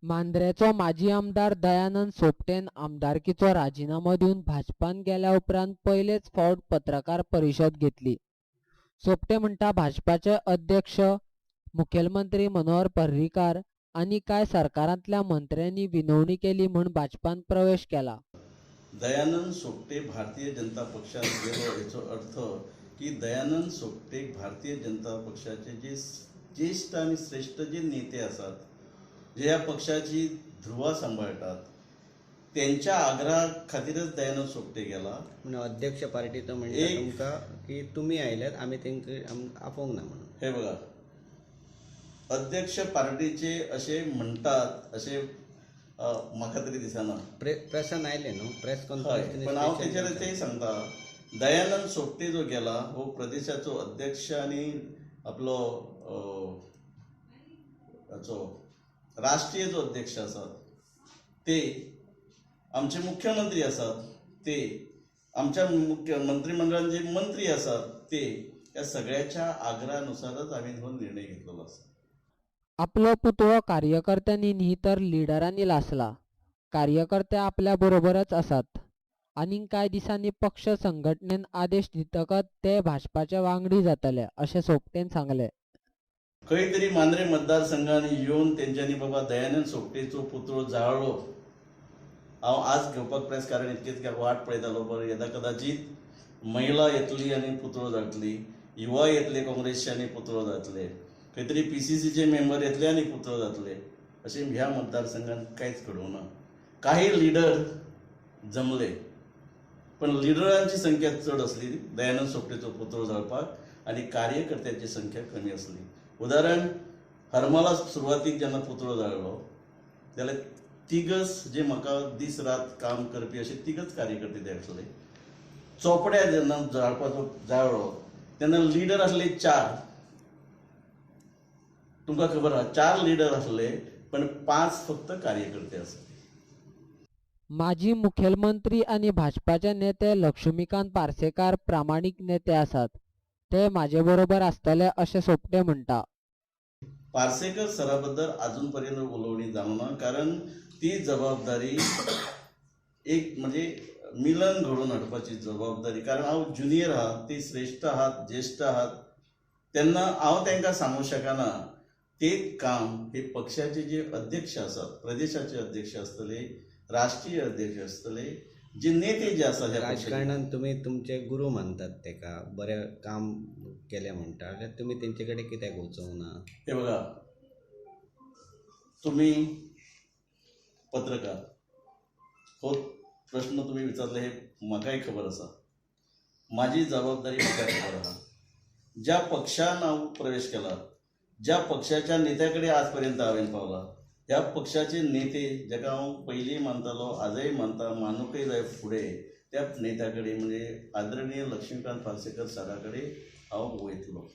मांद्रेचो माजी आमदार दयानंद सोपटेन आमदारकीचो राजिनामो दिवन भाजपान गेल्या उपरांत पयलेच फावट पत्रकार परिशद घेतली. सोपटे म्हणटा भाजपाचे अध्यक्ष मुखेलमंत्री मनोहर पर्रीकार आनी कांय सरकारांतल्या मंत्र्यांनी विनवणी केली म्हूण भाजपान प्रवेश केला. दयानंद सोपटे भारतीय जनता पक्षात गेलो हेचो अर्थ की दयानंद सोपटे भारतीय जनता पक्षाचे जे ज्येष्ठ आनी श्रेष्ठ जे नेते आसात, जे ह्या पक्षाची ध्रुवा सांबाळटात, तेंच्या आग्रहा खातीरच दयानंद सोपटे गेला. म्हणून अध्यक्ष पार्टीचो म्हणटा तुमकां की तुमी आयल्यात, आमी तांकां आपोवंक ना म्हणून. हे बघा, अध्यक्ष पार्टीचे अशे म्हणटात अशें म्हाका तरी दिसना. प्रेसान आयले न्हू, प्रेस कॉन्फरन्स. पण हांव तेचेर तेय सांगता, दयानंद सोपटे जो गेला हो प्रदेशाचो अध्यक्ष आनी आपलो हाचो राष्ट्रीय जो अध्यक्ष आसात ते आमचे मुख्यमंत्री आसात, ते आमच्या मुख्य मंत्रिमंडळान जे मंत्री आसात ते ह्या सगळ्याच्या आग्रहानुसारच हांवें हो निर्णय घेतलेलो आसा. आपलो पुतळो कार्यकर्त्यांनी न्ही तर लिडरांनी लासला. कार्यकर्ते आपल्या बरोबरच आसात. आनीक कांय दिसांनी पक्ष संघटनेन आदेश दितकच ते भाजपाचे वांगडी जातले अशें सोपटेन सांगलें. खंय तरी मांद्रे मतदारसंघान येवन तेंच्यांनी बाबा दयानंद सोपटेचो पुतळो जाळ्ळो. हांव आज घेवपाक प्रेस कारण इतकेच की वाट पळयतालो, बरें येदा कदाचीत महिला येतली आनी पुतळो जातली, युवा येतले काँग्रेसचे आनी पुतळो जातले, खंय तरी PCCचे मेंबर येतले आनी पुतळो जातले, अशें ह्या मतदारसंघान कांयच घडोवंक ना. काही लिडर जमले, पण लिडरांची संख्या चड आसली दयानंद सोपटेचो पुतळो जाळपाक आनी कार्यकर्त्यांची संख्या कमी आसली. उदाहरण, हरमला सुरवातीक जेन्ना पुतळो जाळ्ळो जाल्यार तिगच जे म्हाका दीस रात काम करपी अशे तिगच कार्यकर्ते ते आसले. चोपड्या जेन्ना जाळपाचो जाळ्ळो तेन्ना लिडर आसले 4, तुमकां खबर आसा, 4 लिडर आसले पण 5 फक्त कार्यकर्ते आसले. माजी मुखेलमंत्री आनी भाजपाचे नेते लक्ष्मीकांत पार्सेकार प्रामाणीक नेते आसात, ते म्हाजे बरोबर आसतले अशें सोपटे म्हणटा. पार्सेकर सरा बद्दल अजून पर्यंत उलोवणी जावंक ना, कारण ती जबाबदारी एक म्हणजे मिलन घडोवन हाडपाची जबाबदारी, कारण हांव ज्युनियर आहा, ती श्रेष्ठ आहात, ज्येष्ठ आहात, तेन्ना हांव तांकां सांगूंक शकना. ते काम हे पक्षाचे जे अध्यक्ष आसात, प्रदेशाचे अध्यक्ष आसतले, राष्ट्रीय अध्यक्ष आसतले, जे नेते जे आसात ह्या राजकारणान तुमी तुमचे गुरू मानतात तेका, बरें काम केलें म्हणटा, जाल्यार तुमी तेंचे कडेन कित्याक वचूंक ना? हे बघा, तुमी पत्रकार, हो प्रश्न तुमी विचारले हे म्हाकाय खबर आसा, म्हाजी जबाबदारी म्हाका खबर आसा. ज्या पक्षान हांव प्रवेश केला, ज्या पक्षाच्या नेत्या कडेन आज पर्यंत हांवें पावला, ह्या पक्षाचे नेते जाका हांव पयलीं मानतालो, आजय मानता, मानूंकय जाय फुडें, त्या नेत्या कडेन म्हणजे आदरणीय लक्ष्मीकांत पार्सेकर सरा कडेन हांव वयतलो.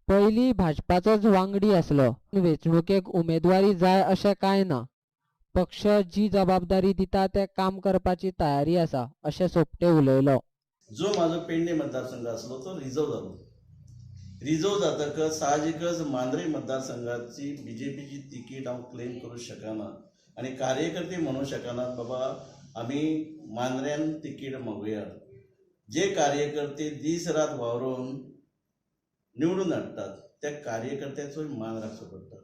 पयलीं भाजपाचोच वांगडी आसलो, वेंचणुकेक उमेदवारी जाय अशें कांय ना, पक्ष जी जबाबदारी दिता तें काम करपाची तयारी आसा अशें सोपटे उलयलो. जो म्हाजो पेडणे मतदारसंघ आसलो तो रिजर्व जालो. रिजर्व जातकच साहजिकच मांद्रे मतदारसंघाची BJPची तिकीट हांव क्लेम करूं शकना आनी कार्यकर्ते म्हणूंक शकनात बाबा आमी मांद्र्यान तिकीट मागुया. जे कार्यकर्ते दीस रात वावरून निवडून हाडटात त्या कार्यकर्त्याचोय मान राखचो पडटा.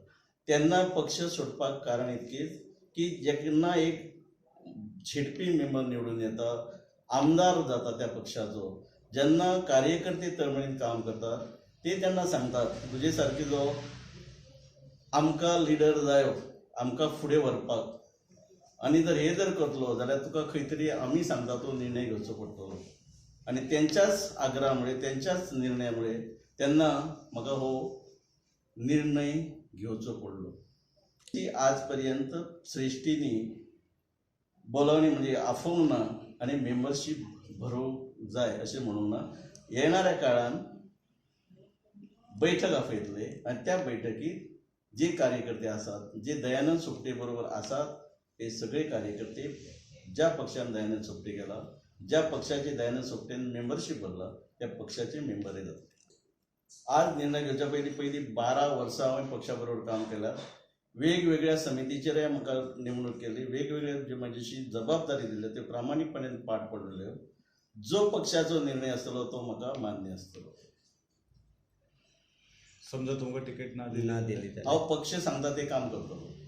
तेन्ना पक्ष सोडपाक कारण इतकेच की जेन्ना एक झेडपी मेंबर निवडून येता, आमदार जाता त्या पक्षाचो, जेन्ना कार्यकर्ते तळमळीन काम करतात ते तेन्ना सांगतात तुजे सारकी जो आमकां लिडर जायो आमकां फुडें व्हरपाक, आनी जर हे जर करतलो जाल्यार तुका खंय तरी आमी सांगता तो निर्णय घेवचो पडटलो. आनी तेंच्याच आग्रहा मुळे, तेंच्याच निर्णया मुळे तेन्ना म्हाका हो निर्णय घेवचो पडलो. ती आज पर्यंत श्रेष्ठींनी बोलावणी म्हणजे आफोवंक ना आनी मेंबरशीप भरोवंक जाय अशें म्हणूंक ना. येणाऱ्या काळान बैठक आपयतले आनी त्या बैठकीत जे कार्यकर्ते आसात, जे दयानंद सोपटे बरोबर आसात, ते सगळे कार्यकर्ते ज्या पक्षान दयानंद सोपटे गेला, ज्या पक्षाचे दयानंद सोपटेन मेंबरशीप भरला, त्या पक्षाचे मेंबरय जातले. आज निर्णय घेवच्या पयलीं 12 वर्सां हांवें पक्षा बरोबर काम केलां. वेगवेगळ्या समितीचेरय म्हाका नेमणूक केली, वेगवेगळे जे म्हजीशी जबाबदारी दिल्यो त्यो प्रामाणीकपणान पार पडल्यो. जो पक्षाचो निर्णय आसतलो तो म्हाका मान्य आसतलो. समजा तुमकां तिकेट ना दिली ना दिली जाल्यार हांव पक्ष सांगता तें काम करतलो.